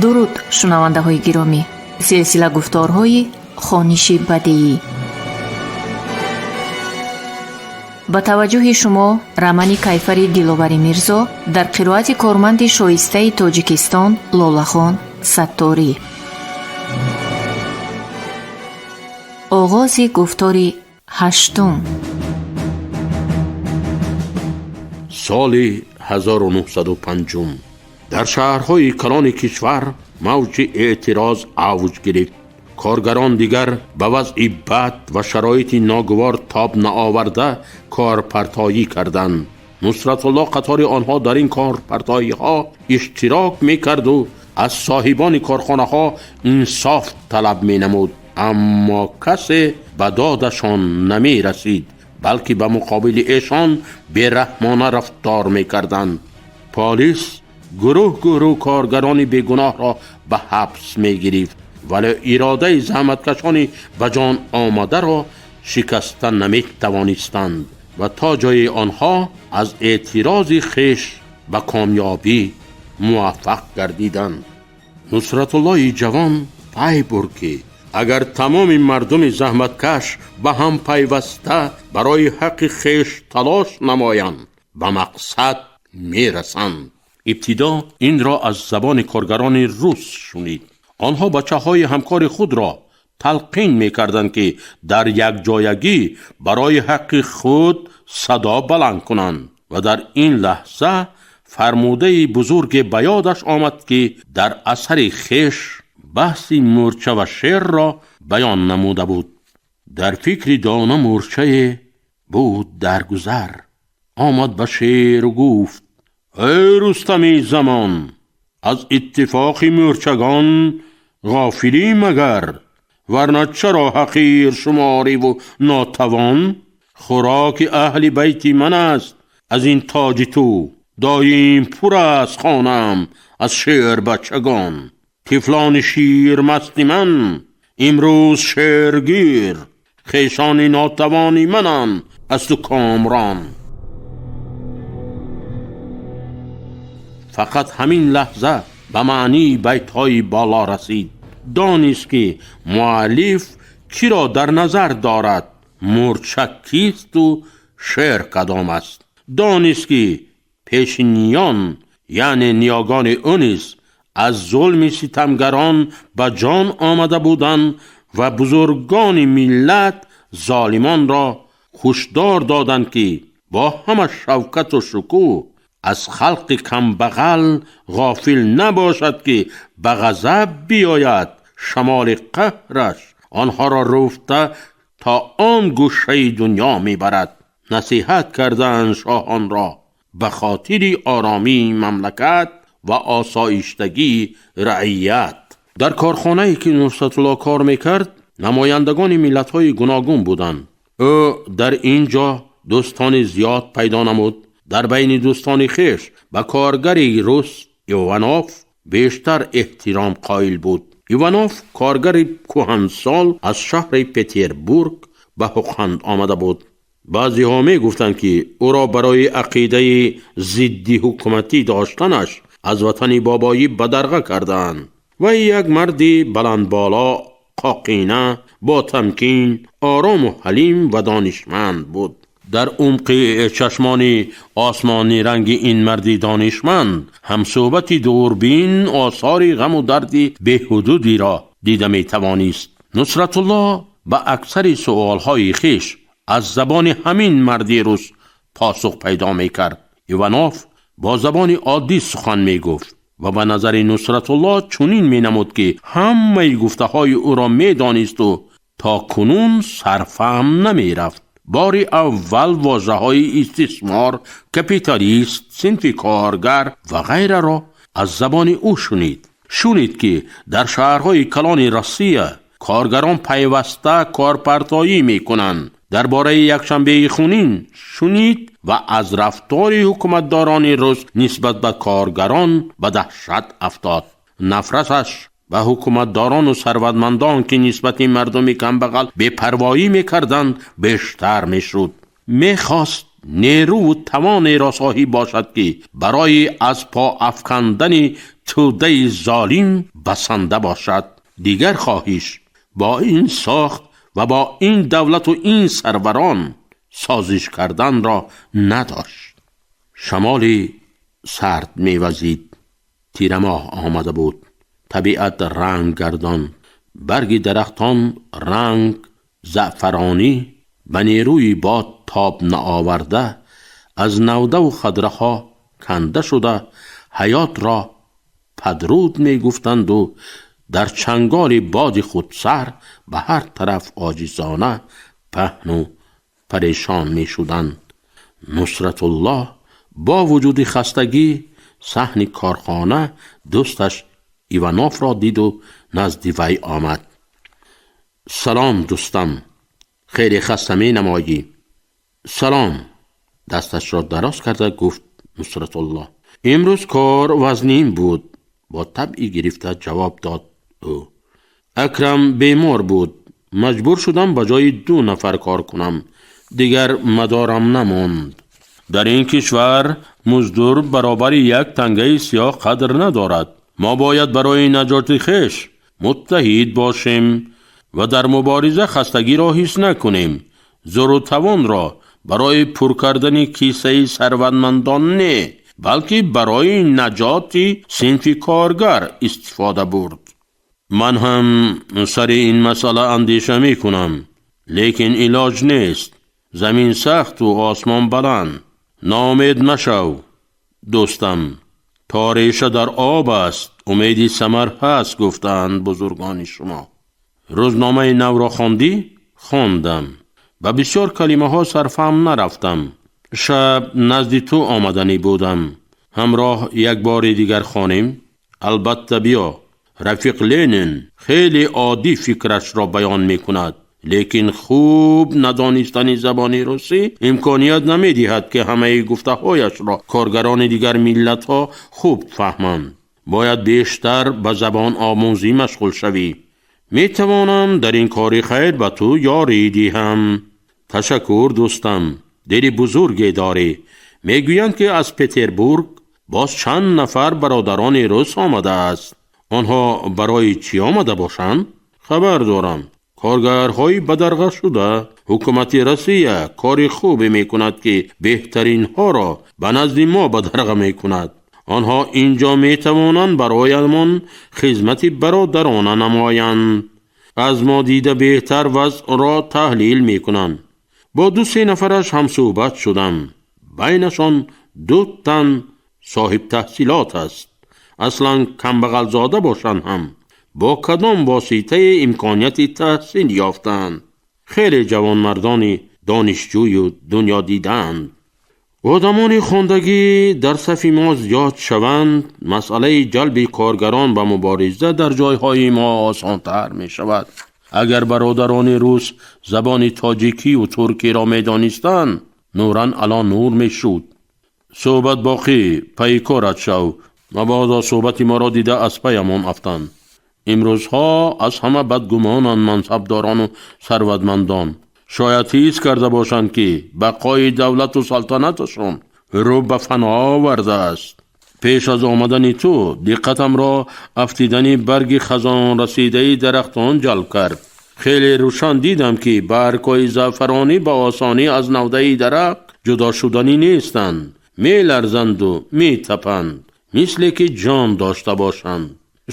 Дуруд, шунавандаҳои гиромӣ! Силсила гуфторҳои хониши бадеӣ. Ба таваҷҷӯҳи шумо романи Кайфари Диловари Мирзо дар қироати корманди шоистаи Тоҷикистон Лолахон Сатторӣ. Оғози гуфтори ҳаштум. Соли 1905 дар шаҳрҳои калони кишвар мавҷи эътироз авҷ гирифт. Коргарон дигар ба вазъи бад ва шароити ногувор тоб наоварда корпартоӣ карданд. Нусратулло қатори онҳо дар ин корпартоиҳо иштирок мекарду аз соҳибони корхонаҳо инсоф талаб менамуд, аммо касе ба додашон намерасид, балки ба муқобили эшон бераҳмона рафтор мекарданд. Полис гурӯҳ гурӯҳ коргарони бегуноҳро ба ҳабс мегирифт, вале иродаи заҳматкашони ба ҷон омадаро шикаста наметавонистанд ва то ҷои онҳо аз эътирози хеш ба комёбӣ муваффақ гардиданд. Нусратуллои ҷавон пай бурд, ки агар тамоми мардуми заҳматкаш ба ҳам пайваста барои ҳаққи хеш талош намоянд, ба мақсад мерасанд. Ибтидо инро аз забони коргарони рус шунид. Онҳо бачаҳои ҳамкори худро талқин мекарданд, ки дар якҷоягӣ барои ҳаққи худ садо баланд кунанд, ва дар ин лаҳза фармудаи бузурге ба ёдаш омад, ки дар асари хеш баҳси мӯрча ва шерро баён намуда буд. Дар фикри дона мӯрчае буд дар гузар, омад ба шеру гуфт: эй Рустами замон, аз иттифоқи мӯрчагон ғофилӣ магар, варна чаро ҳақир шумориву нотавон? Хӯроки аҳли байти ман аст аз ин тоҷи ту, доим пур аст хонаам аз шербачагон. Тифлони ширмасти ман имрӯз шергир, хешони нотавони мананд аз ту комрон. Фақат ҳамин лаҳза ба маънии байтҳои боло расид. Донист, ки муаллиф киро дар назар дорад, мӯрча кисту шер кадом аст. Донист, ки пешиниён, яъне ниёгони ӯ низ аз зулми ситамгарон ба ҷон омада буданд ва бузургони миллат золимонро ҳушдор доданд, ки бо ҳама шавкату шукӯҳ аз халқи камбағал ғофил набошад, ки ба ғазаб биёяд шамоли қаҳраш онҳоро руфта то он гӯшаи дунё мебарад. Насиҳат карданд шоҳонро ба хотири оромии мамлакат ва осоиштагии раият. Дар корхонае ки Нусратулло кор мекард, намояндагони миллатҳои гуногун буданд. Ӯ дар ин ҷо дӯстони зиёд пайдо намуд. Дар байни дӯстони хеш ба коргари рус Иванов бештар эҳтиром қоил буд. Иванов коргари кӯҳансол аз шаҳри Петербург ба Ҳуқанд омада буд. Баъзеҳо мегуфтанд, ки ӯро барои ақидаи зидди ҳукуматӣ доштанаш аз ватани бобоӣ бадарға кардаанд. Вай як марди баландболо, қоқина, бо тамкин, орому ҳалим ва донишманд буд. Дар умқи чашмони осмониранги ин марди донишманд ҳамсӯҳбати дурбин осори ғаму дарди беҳудудиро дида метавонист. Нусратулло ба аксари суолҳои хеш аз забони ҳамин марди рус посух пайдо мекард. Иванов бо забони оддӣ сухан мегуфт ва ба назари Нусратулло чунин менамуд, ки ҳамаи гуфтаҳои ӯро медонисту то кунун сарфаҳм намерафт. Бори аввал вожаҳои истисмор, капиталист, синфи коргар ва ғайраро аз забони ӯ шунид. Шунид, ки дар шаҳрҳои калони Россия коргарон пайваста корпартоӣ мекунанд. Дар бораи якшанбеи хунин шунид ва аз рафтори ҳукуматдорони рус нисбат ба коргарон ба даҳшат афтод. Нафраташ ба ҳукуматдорону сарватмандон, ки нисбати мардуми камбағал бепарвоӣ мекарданд, бештар мешуд. Мехост нерӯву тавонеро соҳиб бошад, ки барои аз по афкандани тӯдаи золим басанда бошад. Дигар хоҳиш бо ин сохт ва бо ин давлату ин сарварон созиш карданро надошт. Шамоли сард мевазид. Тирамоҳ омада буд. Табиат ранг гардон. Барги дарахтон ранг заъфаронӣ ба нерӯи бод тоб наоварда аз навдаву хадраҳо канда шуда ҳаётро падруд мегуфтанду дар чанголи боди худсар ба ҳар тараф оҷизона паҳну парешон мешуданд. Нусратуллоҳ бо вуҷуди хастагӣ саҳни корхона дӯсташ Ивановро диду назди вай омад. Салом, дӯстам, хеле хаста менамоӣ. Салом, дасташро дароз карда гуфт Нусратуллоҳ. Имрӯз кор вазнин буд, бо табъи гирифта ҷавоб дод ӯ. Акрам бемор буд. Маҷбур шудам ба ҷои 2 нафар кор кунам. Дигар мадорам намонд. Дар ин кишвар муздур баробари як тангаи сиёҳ қадр надорад. Мо бояд барои наҷоти хеш муттаҳид бошем ва дар мубориза хастагиро ҳис накунем. Зӯру тавонро барои пур кардани кисаи сарватмандон не, балки барои наҷоти синфи коргар истифода бурд. Ман ҳам сари ин масъала андеша мекунам, лекин илоҷ нест. Замин сахту осмон баланд. Ноумед машав, дӯстам. То реша дар об аст, умеди самар ҳаст, гуфтаанд бузургони шумо. Рӯзномаи навро хондӣ? Хондам. Ба бисёр калимаҳо сарфаҳм нарафтам. Шаб назди ту омаданӣ будам. Ҳамроҳ як бори дигар хонем? Албатта биё. Рафиқ Ленин хеле оддӣ фикрашро баён мекунад, лекин хуб надонистани забони русӣ имконият намедиҳад, ки ҳамаи гуфтаҳояшро коргарони дигар миллатҳо хуб фаҳманд. Бояд бештар ба забон омӯзӣ машғул шавӣ. Метавонам дар ин кори хайр ба ту ёрӣ диҳам. Ташаккур, дӯстам, дили бузурге дорӣ. Мегӯянд, ки аз Петербург боз чанд нафар бародарони рус омадааст. Онҳо барои чӣ омада бошанд? Хабар дорам. Коргарҳои бадарғашуда. Ҳукумати Россия кори хубе мекунад, ки беҳтаринҳоро ба назди мо бадарға мекунад. Онҳо инҷо метавонанд бароямон хизмати бародарона намоянд. Аз мо дида беҳтар вазъро таҳлил мекунанд. Бо 2-се нафараш ҳамсӯҳбат шудам. Байнашон 2 тан соҳибтаҳсилот аст. Аслан камбағалзода бошанд ҳам бо кадом воситаи имконияти таҳсил ёфтаанд. Хеле ҷавонмардони донишҷӯю дунё дидаанд. Одамони хондагӣ дар сафи мо зиёд шаванд, масъалаи ҷалби коргарон ба мубориза дар ҷойҳои мо осонтар мешавад. Агар бародарони рус забони тоҷикию туркиро медонистанд, нуран ало нур мешуд. Суҳбат боқӣ, пайи корат шав, мабодо суҳбати моро дида аз паямон афтанд. Имрӯзҳо аз ҳама бадгумонанд мансабдорону сарватмандон. Шояд ҳис карда бошанд, ки бақои давлату салтанаташон рӯ ба фано овардааст. Пеш аз омадани ту диққатамро афтидани барги хазонрасидаи дарахтон ҷалб кард. Хеле рӯшан дидам, ки баргҳои заъфаронӣ ба осонӣ аз навдаи дарахт ҷудо шуданӣ нестанд, меларзанду метапанд, мисле ки ҷон дошта бошанд.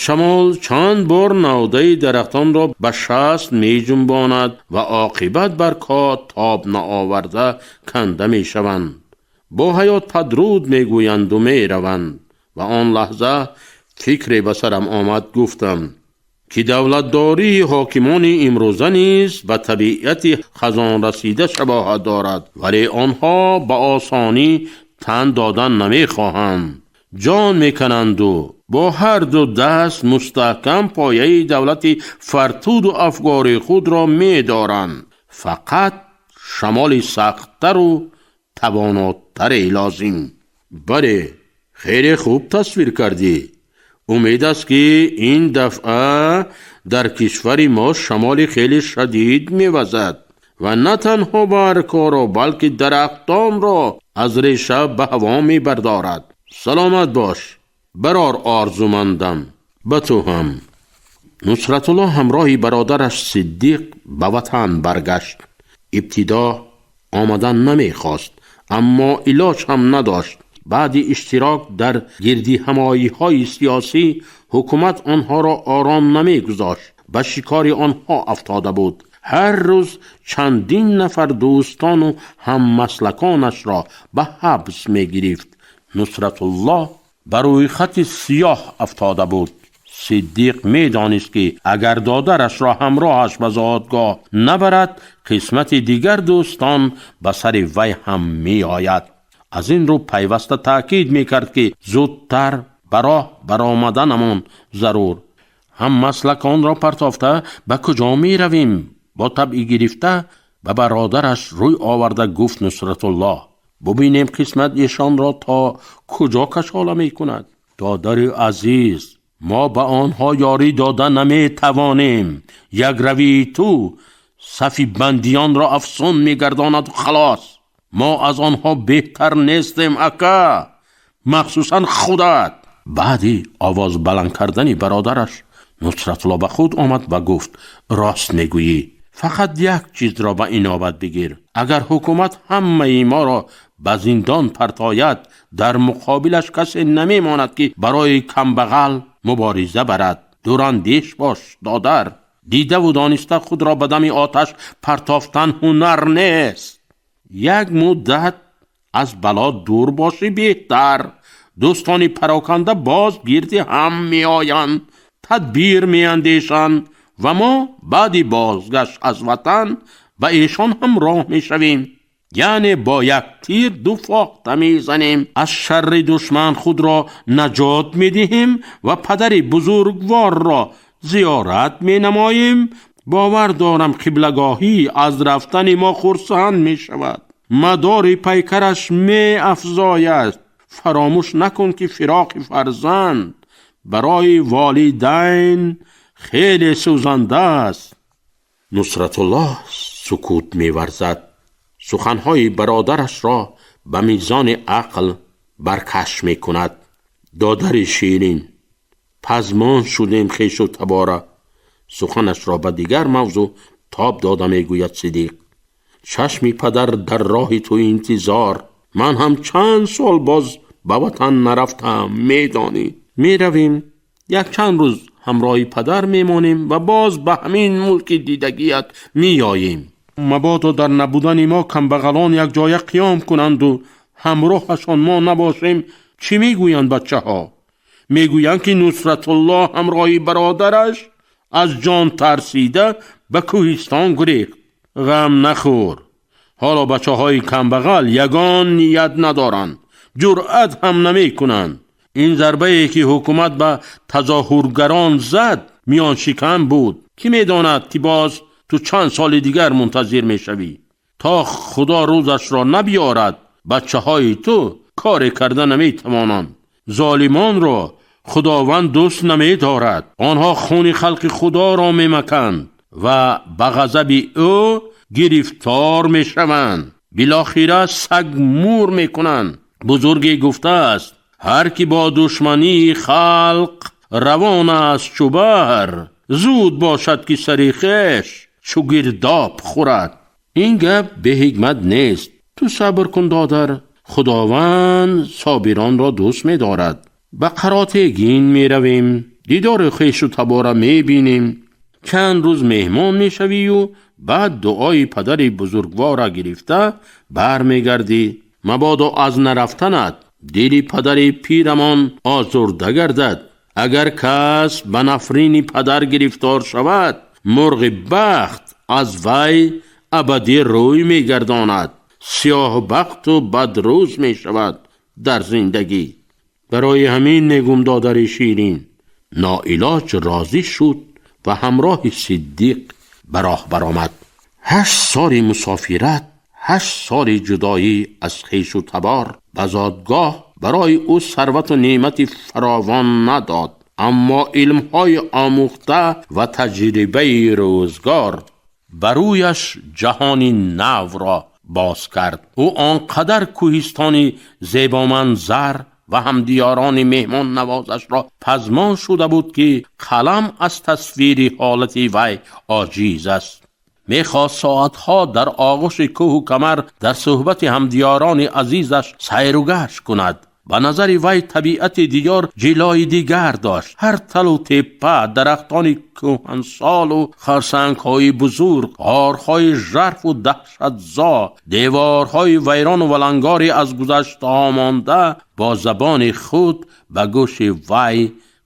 Шамол чанд бор навдаи дарахтонро ба шаст меҷунбонад ва оқибат баргҳо тоб наоварда канда мешаванд. Бо ҳаёт падруд мегӯянду мераванд. Ва он лаҳза фикре ба сарам омад, гуфтам, ки давлатдории ҳокимони имрӯза низ ба табиати хазонрасида шабоҳат дорад, вале онҳо ба осонӣ тан додан намехоҳанд. Ҷон мекананду бо ҳар ду даст мустаҳкам пояи давлати фартуду афгори худро медоранд. Фақат шамоли сахттару тавонотаре лозим. Бале, хеле хуб тасвир кардӣ. Умед аст, ки ин дафъа дар кишвари мо шамоли хеле шадид мевазад ва на танҳо баргҳоро, балки дарахтонро аз реша ба ҳаво мебардорад. Саломат бош, барор орзумандам. Ба ту ҳам. Нусратулло ҳамроҳи бародараш Сиддиқ ба ватан баргашт. Ибтидо омадан намехост, аммо илоҷ ҳам надошт. Баъди иштирок дар гирдиҳамоиҳои сиёсӣ ҳукумат онҳоро ором намегузошт, ба шикори онҳо афтода буд. Ҳар рӯз чандин нафар дӯстону ҳаммаслаконашро ба ҳабс мегирифт. Нусратулло ба рӯйхати сиёҳ афтода буд. Сиддиқ медонист, ки агар додарашро ҳамроҳаш ба зодгоҳ набарад, қисмати дигар дӯстон ба сари вай ҳам меояд. Аз ин рӯ пайваста таъкид мекард, ки зудтар ба роҳ баромаданамон зарур. Ҳаммаслаконро партофта ба куҷо меравем? Бо табъи гирифта ба бародараш рӯй оварда гуфт Нусратуллоҳ: бубинем, қисмат эшонро то куҷо кашола мекунад. Додари азиз, мо ба онҳо ёрӣ дода наметавонем. Якравии ту сафи бандиёнро афзун мегардонаду халос. Мо аз онҳо беҳтар нестем, ака, махсусан худат. Баъди овоз баланд кардани бародараш Нусратулло ба худ омад ва гуфт: рост мегӯӣ, фақат як чизро ба инобат бигир. Агар ҳукумат ҳамаи моро ба зиндон партояд, дар муқобилаш касе намемонад, ки барои камбағал мубориза барад. Дурандеш бош, додар. Дидаву дониста худро ба дами оташ партофтан ҳунар нест. Як муддат аз бало дур бошӣ беҳтар. Дӯстони пароканда боз гирди ҳам меоянд, тадбир меандешанд ва мо баъди бозгашт аз ватан ба эшон ҳамроҳ мешавем. Яъне бо як тир ду фохта мезанем: аз шарри душман худро наҷот медиҳем ва падари бузургворро зиёрат менамоем. Бовар дорам, қиблагоҳӣ аз рафтани мо хурсанд мешавад, мадори пайкараш меафзояд. Фаромӯш накун, ки фироқи фарзанд барои волидайн хеле сӯзанда аст. Нусратуллоҳ сукут меварзад, суханҳои бародарашро ба мизони ақл баркаш мекунад. Додари ширин, пазмон шудем хешу табора. Суханашро ба дигар мавзӯъ тоб дода мегӯяд Сиддиқ: чашми падар дар роҳи ту интизор. Ман ҳам чанд сол боз ба ватан нарафтам, медонӣ. Меравем, якчанд рӯз ҳамроҳи падар мемонем ва боз ба ҳамин мулки дидагият меоем. Мабодо дар набудани мо камбағалон якҷоя қиём кунанду ҳамроҳашон мо набошем, чӣ мегӯянд бачаҳо? Мегӯянд, ки Нусратуллоҳ ҳамроҳи бародараш аз ҷон тарсида ба кӯҳистон гурехт. Ғам нахӯр, ҳоло бачаҳои камбағал ягон ният надоранд, ҷуръат ҳам намекунанд. Ин зарбае, ки ҳукумат ба тазоҳургарон зад, миёншикан буд. Кӣ медонад, ки боз ту чанд соли дигар мунтазир мешавӣ? То Худо рӯзашро набиёрад, бачаҳои ту коре карда наметавонанд. Золимонро Худованд дӯст намедорад. Онҳо хуни халқи Худоро мемаканд ва ба ғазаби ӯ гирифтор мешаванд, билохира саг мур мекунанд. Бузурге гуфтааст: ҳар ки бо душмании халқ равон аст чу баҳр, зуд бошад, ки сари хеш чу гирдоб хӯрад. Ин гап беҳикмат нест. Ту сабр кун, додар, Худованд собиронро дӯст медорад. Ба Қаротегин меравем, дидори хешу табора мебинем, чанд рӯз меҳмон мешавию баъд дуои падари бузургворра гирифта бармегардӣ. Мабодо аз нарафтанат дили падари пирамон озурда гардад. Агар кас ба нафрини падар гирифтор шавад, мурғи бахт аз вай абадӣ рӯй мегардонад, сиёҳбахту бадрӯз мешавад дар зиндагӣ. Барои ҳамин мегум, додари ширин. Ноилоҷ розӣ шуд ва ҳамроҳи Сиддиқ ба роҳ баромад. 8 соли мусофират, 8 соли ҷудоӣ аз хешу табор ба зодгоҳ барои ӯ сарвату неъмати фаровон надод, аммо илмҳои омӯхта ва таҷрибаи рӯзгор ба рӯяш ҷаҳони навро боз кард. Ӯ он қадар кӯҳистони зебоманзар ва ҳамдиёрони меҳмоннавозашро пазмон шуда буд, ки қалам аз тасвири ҳолати вай оҷиз аст. Мехост соатҳо дар оғӯши кӯҳу камар дар суҳбати ҳамдиёрони азизаш сайру гашт кунад. Ба назари вай табиати диёр ҷилои дигар дошт. Ҳар талу теппа, дарахтони кӯҳансолу харсангҳои бузург, ғорҳои жарфу даҳшатзо, деворҳои вайрону валангори аз гузаштаҳо монда бо забони худ ба гӯши вай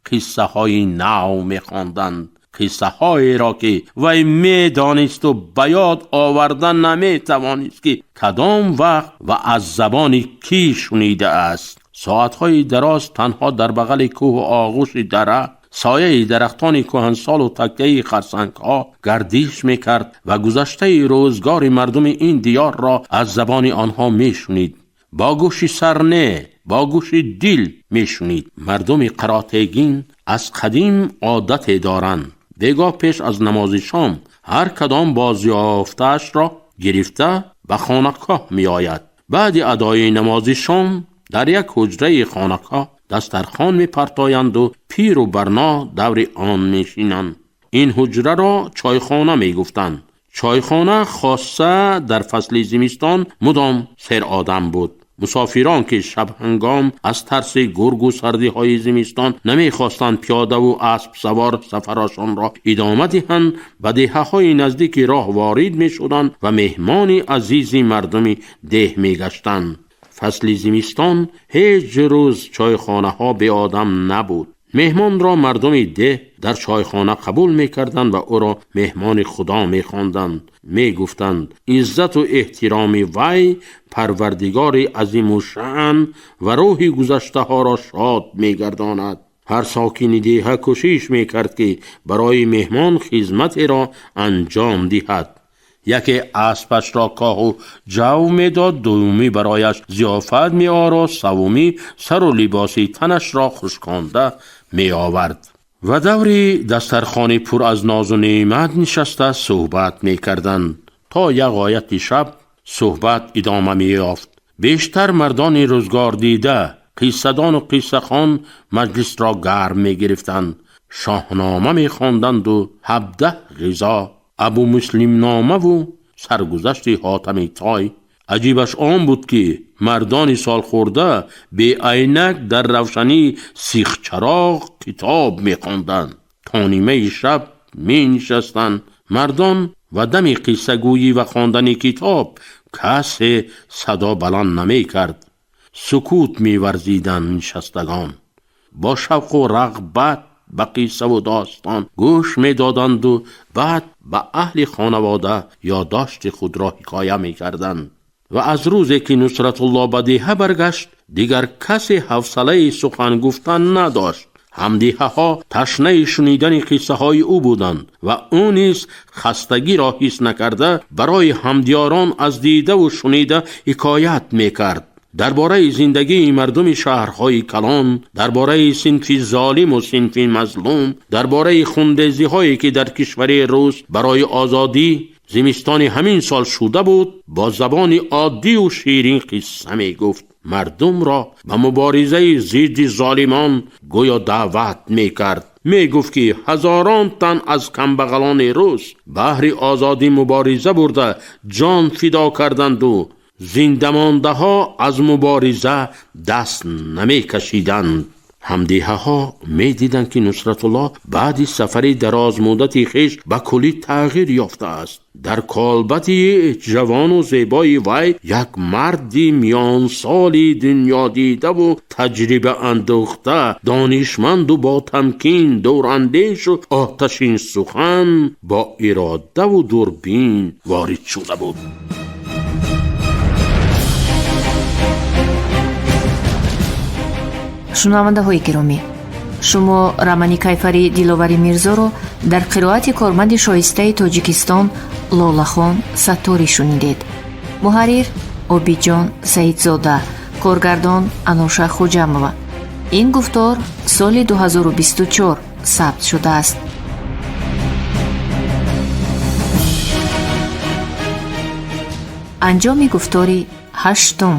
қиссаҳои нав мехонданд. Қиссаҳоеро, ки вай медонисту ба ёд оварда наметавонист, ки кадом вақт ва аз забони кӣ шунидааст. Соатҳои дароз танҳо дар бағали кӯҳу оғӯши дара, сояи дарахтони кӯҳансолу такяи харсангҳо гардиш мекард ва гузаштаи рӯзгори мардуми ин диёрро аз забони онҳо мешунид. Бо гӯши сар не, бо гӯши дил мешунид. Мардуми Қаротегин аз қадим одате доранд. Бегоҳ пеш аз намози шом ҳар кадом бозёфтаашро гирифта ба хонақоҳ меояд. Баъди адои намози шом дар як ҳуҷраи хонақоҳ дастархон мепартоянду пиру барно даври он мешинанд. Ин ҳуҷраро чойхона мегуфтанд. Чойхона хосса дар фасли зимистон мудом серодам буд. Мусофирон, ки шабҳангом аз тарси гургу сардиҳои зимистон намехостанд пиёдаву аспсавор сафарашонро идома диҳанд, ба деҳаҳои наздики роҳ ворид мешуданд ва меҳмони азизи мардуми деҳ мегаштанд. Фасли зимистон ҳеҷ рӯз чойхонаҳо беодам набуд. Меҳмонро мардуми деҳ дар чойхона қабул мекарданд ва ӯро меҳмони Худо мехонданд. Мегуфтанд, иззату эҳтироми вай Парвардигори азимушаън ва рӯҳи гузаштаҳоро шод мегардонад. Ҳар сокини деҳа кӯшиш мекард, ки барои меҳмон хизматеро анҷом диҳад. Яке аспашро коҳу ҷав медод, дуюмӣ барояш зиёфат меорост, севумӣ сару либоси танашро хушконда меовард. Ва даври дастархони пур аз нозу неъмат нишаста суҳбат мекарданд. То як ғояти шаб суҳбат идома меёфт. Бештар мардони рӯзгордида, қиссадону қиссахон маҷлисро гарм мегирифтанд. Шоҳнома мехонданду 17 ғизо, Абумуслимномаву саргузашти Ҳотами Той. Аҷибаш он буд, ки мардони солхӯрда беайнак дар равшании сихчароғ китоб мехонданд. То нимаи шаб менишастанд мардон ва дами қиссагӯӣ ва хондани китоб касе садо баланд намекард. Сукут меварзиданд нишастагон. Бо шавқу рағбат ба қиссаву достон гӯш медоданду баъд ба аҳли хонавода ёддошти худро ҳикоя мекарданд. Ва аз рӯзе, ки Нусратулло ба деҳа баргашт, дигар касе ҳавсалаи сухан гуфтан надошт. Ҳамдеҳаҳо ташнаи шунидани қиссаҳои ӯ буданд ва ӯ низ хастагиро ҳис накарда барои ҳамдиёрон аз дидаву шунида ҳикоят мекард. Дар бораи зиндагии мардуми шаҳрҳои калон, дар бораи синфи золиму синфи мазлум, дар бораи хунрезиҳое, ки дар кишвари рус барои озодӣ зимистони ҳамин сол шуда буд, бо забони оддию ширин қисса мегуфт. Мардумро ба муборизаи зидди золимон гӯё даъват мекард. Мегуфт, ки ҳазорон тан аз камбағалони рус баҳри озодӣ мубориза бурда ҷон фидо карданду зиндамондаҳо аз мубориза даст намекашиданд. Ҳамдеҳаҳо медиданд, ки Нусратулло баъди сафари дарозмуддати хеш ба куллӣ тағйир ёфтааст. Дар колбати ҷавону зебои вай як марди миёнсоли дунёдидаву таҷрибаандӯхта, донишманду ботамкин, дурандешу оташинсухан, бо иродаву дурбин ворид шуда буд. Шунавандаҳои гиромӣ, шумо романи Кайфари Диловари Мирзоро дар қироати корманди шоистаи Тоҷикистон Лолахон Сатторӣ шунидед. Муҳаррир Обиҷон Саидзода, коргардон Ануша Хуҷамова. Ин гуфтор соли 2024 сабт шудааст. Анҷоми гуфтори ҳаштум.